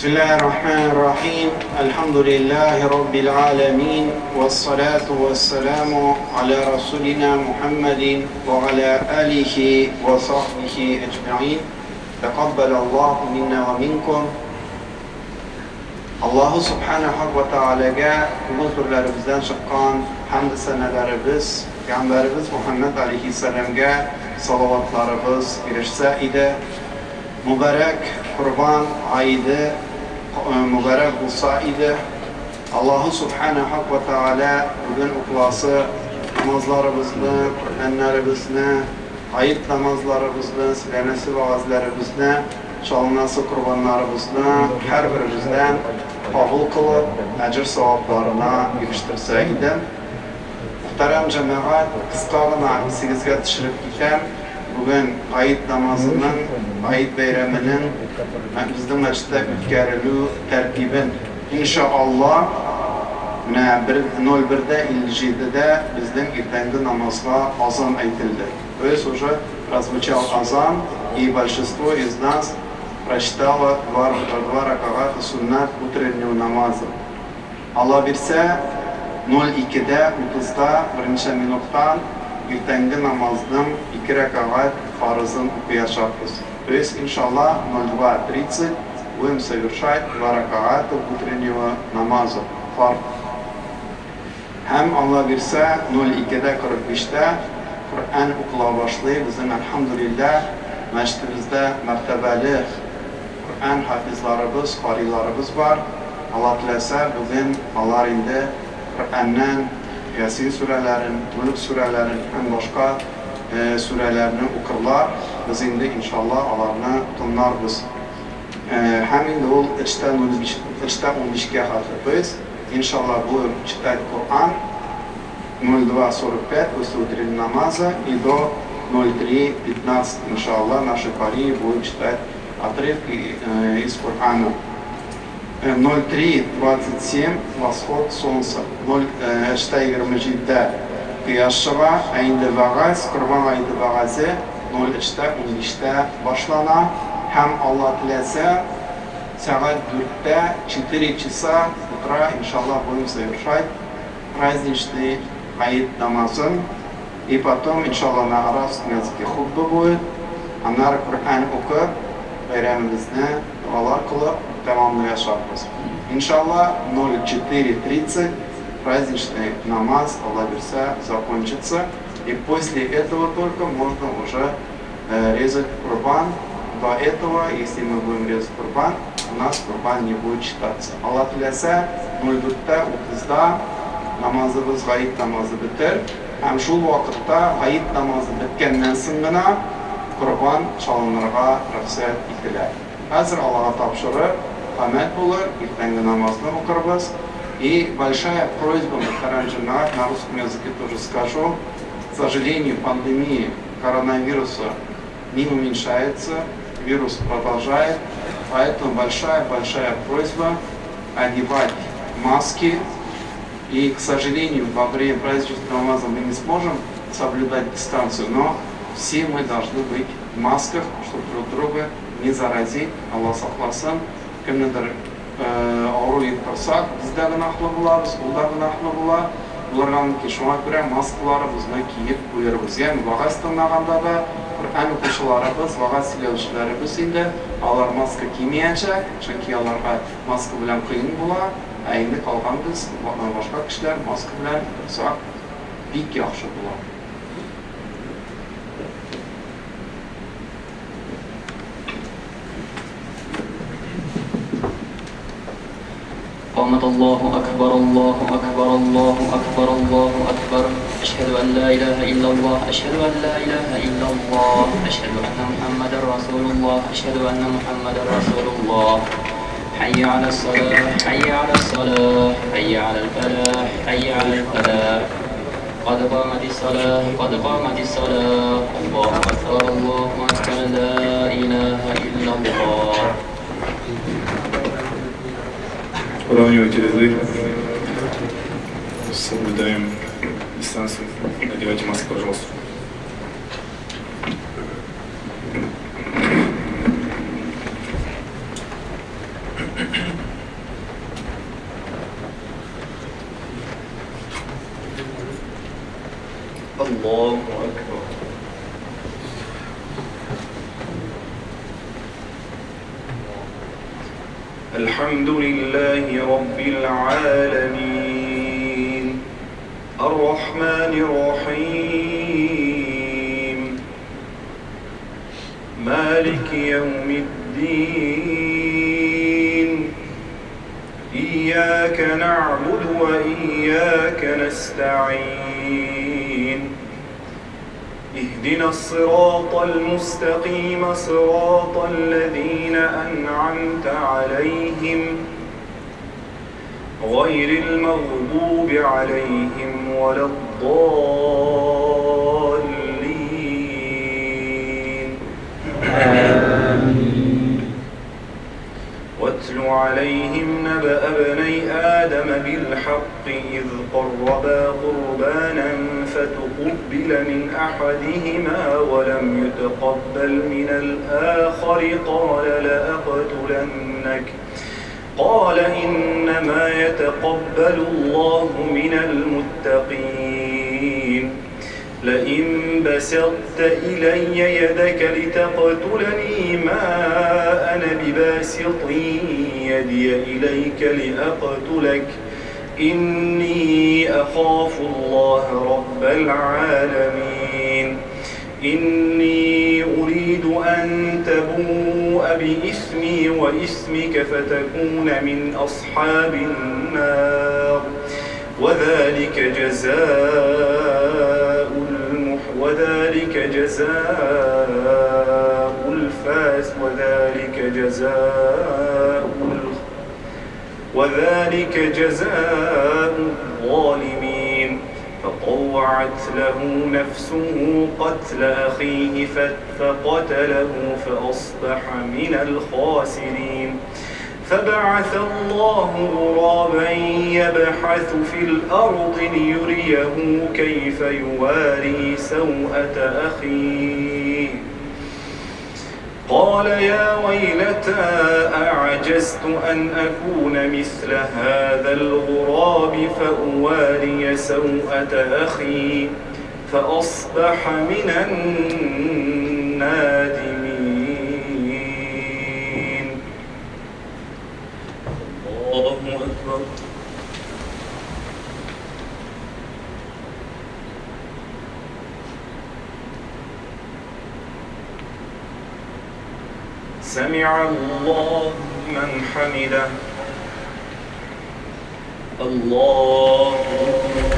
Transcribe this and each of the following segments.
Бисмиллахир-рахманир-рахим. Альхамдулиллахи раббил аламин. Вассалату вассаламу аля расулина Мухаммадин ва аля алихи ва сахбихи аджмаин. Тақаббал Аллаху минна ва минкум. Аллаһу Субханаһу ва Таалагә күңел түрләребездән чыккан хәмд-сәнәләребез, Пәйгамбәребез Мухаммад алейһиссәламгә салаватларыбыз ирешсә иде. Мөбарәк Корбан гаеде мөбарәк булса иде. Аллаһу Субханаһу ва Тааля бүген укыласы намазларыбызны, Коръәннәребезне, гает намазларыбызны, сөйләнәсе вәгазьләребезне, чалынасы корбаннарыбызны һәрберебездән кабул кылып, әҗер-савапларына ирештерсә иде. Мөхтәрәм җәмәгать, кыска гына исегезгә төшереп китәм, бүген гает намазының, гает бәйрәменең безнең мәчеттә үткәрелү тәртибен. Инша Алла, менә бер ноль бердә илле җидедә безнең иртәнге намазга азан әйтелде. То есть уже прозвучал азан, и большинство из нас прочитало два ракагата суннат утреннего намаза. Алла бирсә, ноль икедә утызда берничә минуттан иртәнге намазның ике рәкәгать фарызын укыячакбыз. То есть, иншалла, ноль два тридцать будем совершать два ракагата утреннего намаза, фарз. Һәм, Алла бирсә, ноль икедә кырык биштә Коръән укыла башлый. Безнең, әлхәмдүлилләһ, мәчетебездә мәртәбәле Коръән хафизларыбыз, карыйларыбыз бар. Алла теләсә, бүген алар инде Коръәннән Ясин сүрәләрен, Мүлк сүрәләрен һәм башка сүрәләрне укырлар. Без инде, иншалла, аларны тыңларбыз. Һәм инде ул өчтә ноль биш, өчтә унбишкә хәтле. То есть, иншалла, будем читать Коран 02:45 после утреннего намаза и до 03:15, иншалла, наши пари будут читать отрывки из Корана. 03:27 восход солнца. Ноль өчтә егерме җидедә кояш чыга, ә инде вәгазь, Корбан гаете вәгазе ноль өчтә унбиштә башлана һәм Алла теләсә, сәгать дүрттә, четыре часа утра, иншалла, будем совершать праздничный гает намазын. И потом, иншалла, на арабском языке хутба будет. Аннары Коръән укып, бәйрәмебезне догалар кылып тәмамлаячакбыз. Иншалла, 04:30 праздничный намаз, Алла бирсә, закончится. И после этого только можно уже резать курбан. До этого, если мы будем резать курбан, у нас курбан не будет считаться. Алла теләсә, 04:30 намазыбыз, гает намазы бетер. Һәм шул вакытта гает намазы беткәннән соң гына корбан чалынырга рөхсәт ителә. Хәзер Аллага тапшырып, камәт булыр, иртәнге намазны укырбыз. И большая просьба, мөхтәрәм җәмәгать, на русском языке тоже скажу. К сожалению, пандемия коронавируса не уменьшается, вирус продолжает, поэтому большая-большая просьба одевать маски. И, к сожалению, во время праздничного намаза мы не сможем соблюдать дистанцию, но все мы должны быть в масках, чтобы друг друга не заразить. Алла сакласын, кемнедер авыру йоктырсак, без дә гөнаһлы булабыз, ул да гөнаһлы була. Булырга мөмкин. Шуңа күрә маскаларыбызны киеп куербыз. Ягъни вәгазь тыңлаганда да Коръән укучыларыбыз, вәгазь сөйләүчеләребез инде алар маска кимиячәк, чөнки аларга маска белән кыен була. Ә инде калган без, башка кешеләр маска белән торсак бик яхшы була. قامت الله أكبر الله أكبر الله أكبر الله أكبر أشهد أن لا إله إلا الله أشهد أن لا إله إلا الله أشهد أن محمدا رسول الله أشهد أن محمدا رسول الله حي على الصلاة حي على الصلاة حي على الفلاح حي على الفلاح قد قامت الصلاة قد قامت الصلاة الله أكبر الله أكبر لا إله إلا الله. Выравнивайте ряды, соблюдаем дистанцию, надевайте маски, пожалуйста. الله أكبر. الحمد لله رب العالمين الرحمن الرحيم مالك يوم الدين إياك نعبد وإياك نستعين اهدنا الصراط المستقيم صراط الذين أنعمت عليهم غير المغضوب عليهم ولا الضالين. آمين. واتل عليهم نبأ ابني آدم بالحق إذ قربا قربانا فتقبل من أحدهما ولم يتقبل من الآخر قال لأقتلنك قال إنما يتقبل الله من المتقين. لئن بسطت إلي يدك لتقتلني ما أنا بباسط يدي إليك لأقتلك إني أخاف الله رب العالمين. إني أريد أن تبوء بإثمي وإثمك فتكون من أصحاب النار وذلك وذلك جزاء الظالمين. فطوعت له نفسه قتل أخيه فقتله فأصبح من الخاسرين. فبعث الله غرابا يبحث في الأرض ليريه كيف يواري سوءة أخيه. قال يا ويلتى أعجزت أن أكون مثل هذا الغراب فأواري سوءة أخي فأصبح من النادمين. الله أكبر. سمع الله لمن حمده. الله أكبر.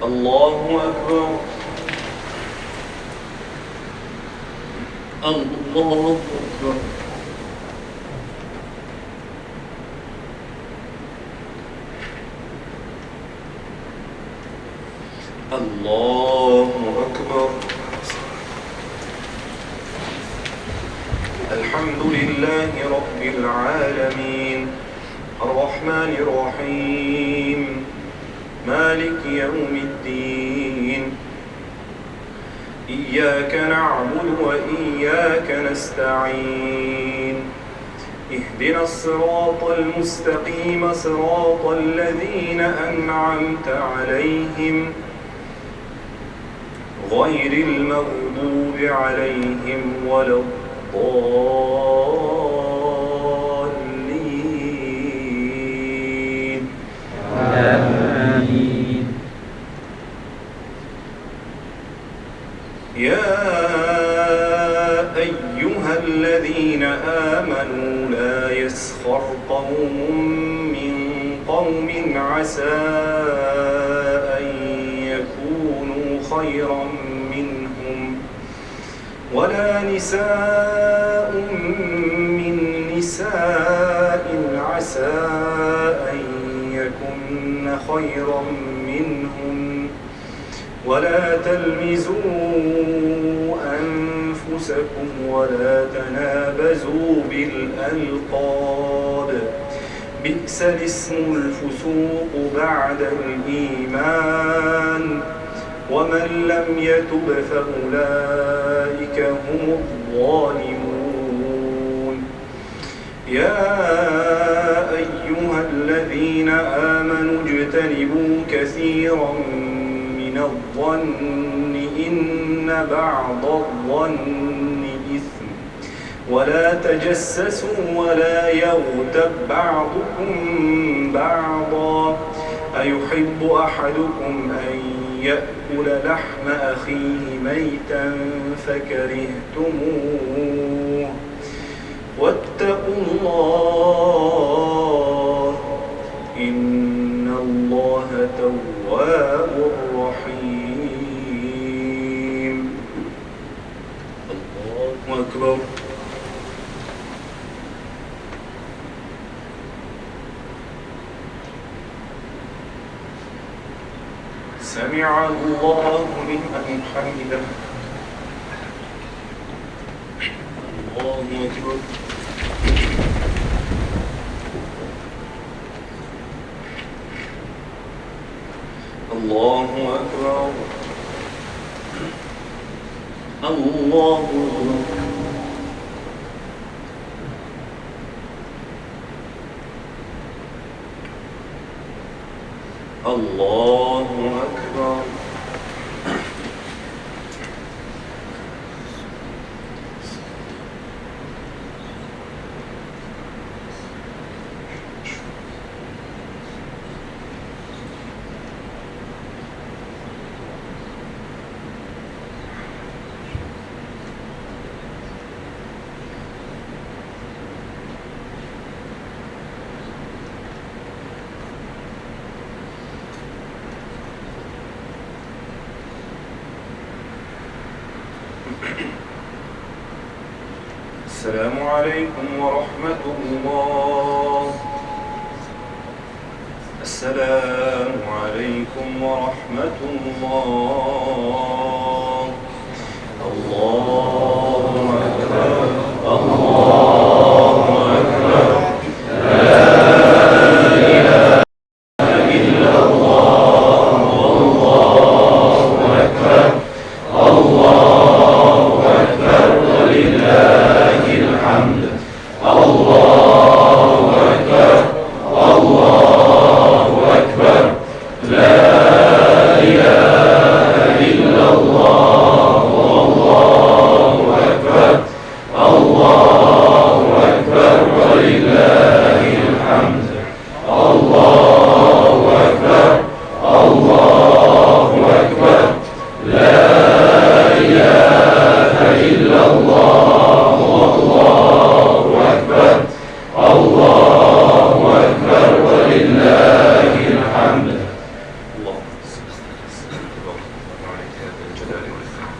الله أكبر. الله أكبر. الله أكبر. الحمد لله رب العالمين الرحمن الرحيم مالك يوم الدين إياك نعبد وإياك نستعين اهدنا الصراط المستقيم صراط الذين أنعمت عليهم غير المغضوب عليهم ولا الضالين. آمين. يا أيها الذين آمنوا لا يسخر قوم من قوم عسى أن يكونوا خيرا منهم ولا نساء من نساء عسى أن يكن خيرا منهم ولا تلمزوا أنفسكم ولا تنابزوا بالألقاب بئس الاسم الفسوق بعد الإيمان ومن لم يتب فأولئك هم الظالمون. يا الذين آمنوا اجتنبوا كثيرا من الظن إن بعض الظن إثم ولا تجسسوا ولا يغتب بعضكم بعضا أيحب أحدكم أن يأكل لحم أخيه ميتا فكرهتموه واتقوا الله إن الله تواب رحيم. الله أكبر. سمع الله لمن حمده. الله أكبر. الله أكبر. الله أكبر. الله أكبر. السلام عليكم ورحمة الله. السلام عليكم ورحمة الله. الله أكبر. الله أكبر. لا إله إلا الله. والله أكبر. الله أكبر. ولله الحمد. الله أكبر. الله أكبر. لا إله إلا الله. والله أكبر. الله أكبر. ولله الحمد. الله أكبر. الله أكبر. لا إله إلا الله. والله أكبر. الله أكبر. ولله الحمد. اللهم صل على الجلال والإكرام.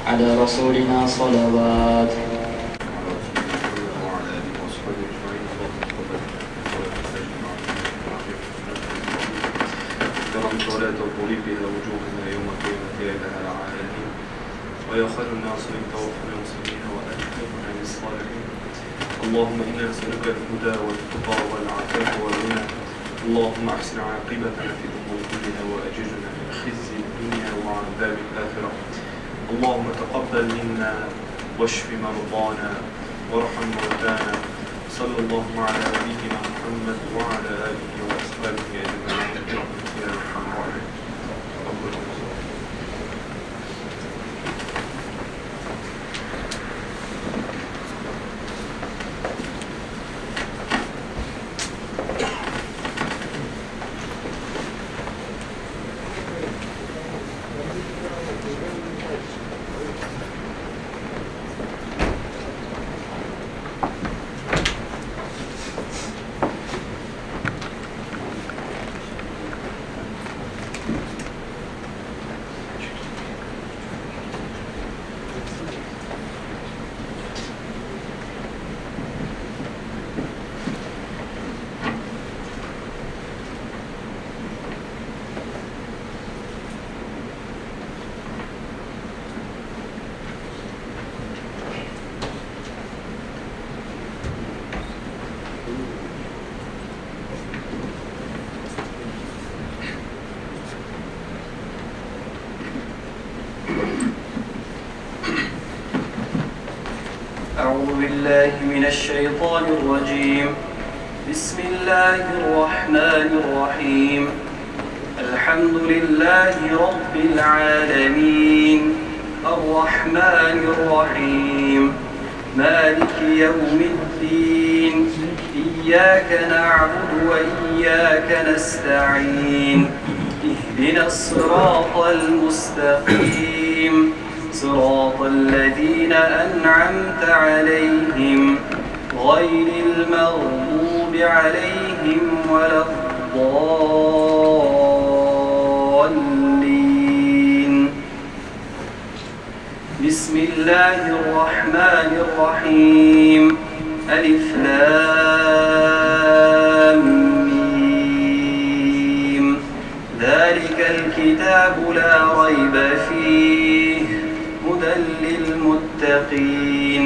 على رسولنا صلوات. على رسول الله وعلى آله وصحبه أجمعين. اللهم تقبل كرمت ولا تضرب بها وجوهنا يوم القيامة يا إله العالمين. ويا خير الناصرين توفنا مسلمين وألحقنا بالصالحين. اللهم إنا نسألك الهدى والتقى والعفاف والغنى. اللهم أحسن عاقبتنا في الأمور كلها وأجرنا من خزي الدنيا وعذاب الآخرة. اللهم تقبل منا واشف مرضانا وارحم موتانا. صلى الله على نبينا محمد وعلى آله وأصحابه أجمعين برحمتك يا أرحم الراحمين. تقبل الله. بالله من الشيطان الرجيم. بسم الله الرحمن الرحيم. الحمد لله رب العالمين. الرحمن الرحيم. مالك يوم الدين. إياك نعبد وإياك نستعين. اهدنا الصراط المستقيم. صراط الذين أنعمت عليهم غير المغضوب عليهم ولا الضالين. بسم الله الرحمن الرحيم. ألف لام ميم. ذلك الكتاب لا ريب فيه هدى للمتقين.